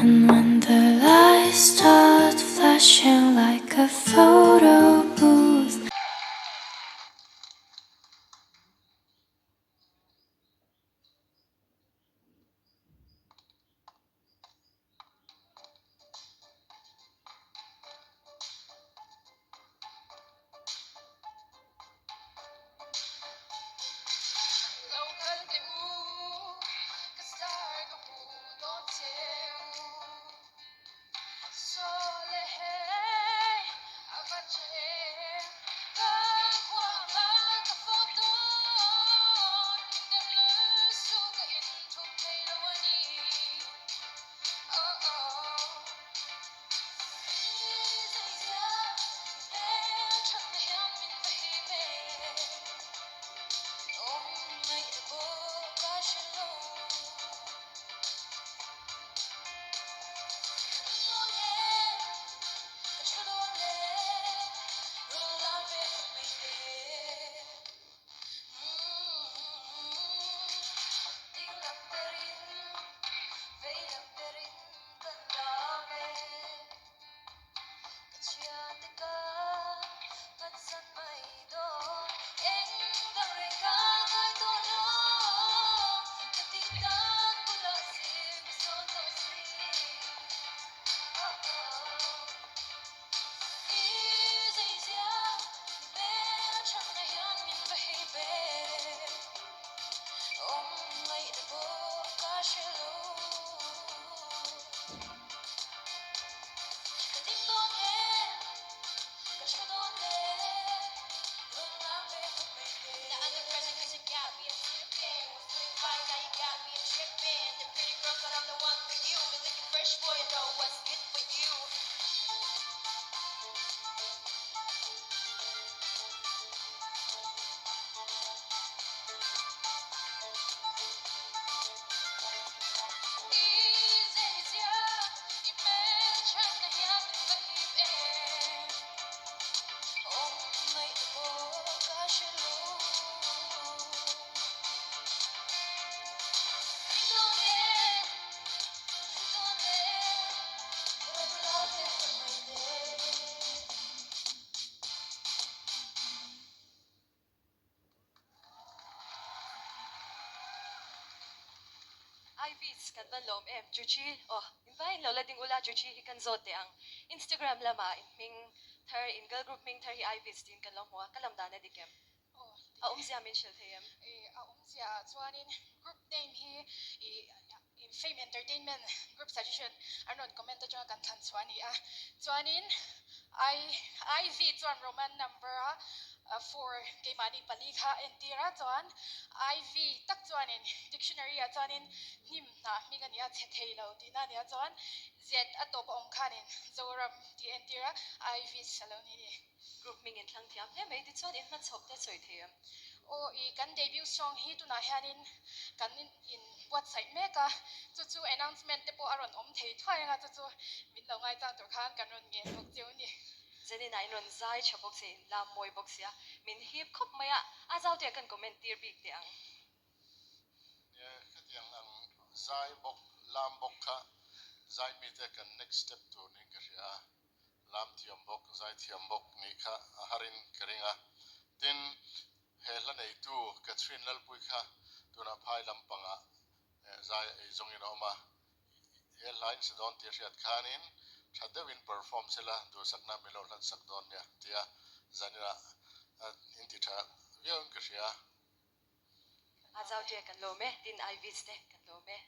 And when the lights start flashing like a photo booth. Ivies kan van lawm em Juchi aw in vaiin lo la ding ula Juchi hi kan zawt teh ang Instagram lama in hming thar in girl group hming thar hi Ivies tiin kan lo hmu a ka lam dan a dik em a awmzia min hrilh thei em? A awmzia ah chuanin group name hi i Fame Entertainment group suggestion an rawn comment atanga kan thlan chhuah a ni a chuanin I Ivy chuan Roman number a 4 keimahni pali kha a entir a chuan Ivy tak chuanin dictionary ah chuanin hnim hnah hming a ni a chhe thei lo tihna a ni a chuan Z a tawp a awm khanin Zoram tih a entir a Ivy's a lo ni a ni. Group hming in thlang thiam hle mai tichuan in hmachhawp te sawi thei em? Aw i kan debut song hi tunah hianin kan in buatsaih mek a, chu chu announcement te pawh a rawn awm thei thuai anga chu chu min lo ngaichang tur khan kan rawn ngen bawk cheu ni. Zenina in rawn zai tha bawk sia in lam mawi bawk sia min hip khawp mai a, a zau te ah kan comment tir bik teh ang. Nia khatiang ang zai bawk lam bawk kha zai mite kan next step tur niin ka hria a, lam thiam bawk zai thiam bawk nih kha a harin ka ring a. Tin, he hla neitu Catherine Lalpui kha tunah phai lampangah zai ei zawngin a awm a, he hla in sa dawn tih a hriat khanin tha deuhin perform sela duhsakna min lo hlansak dawn nia tia zaninah in ti tha viauin ka hria. A zau te kan lawm e, tin Ivy's te kan lawm e.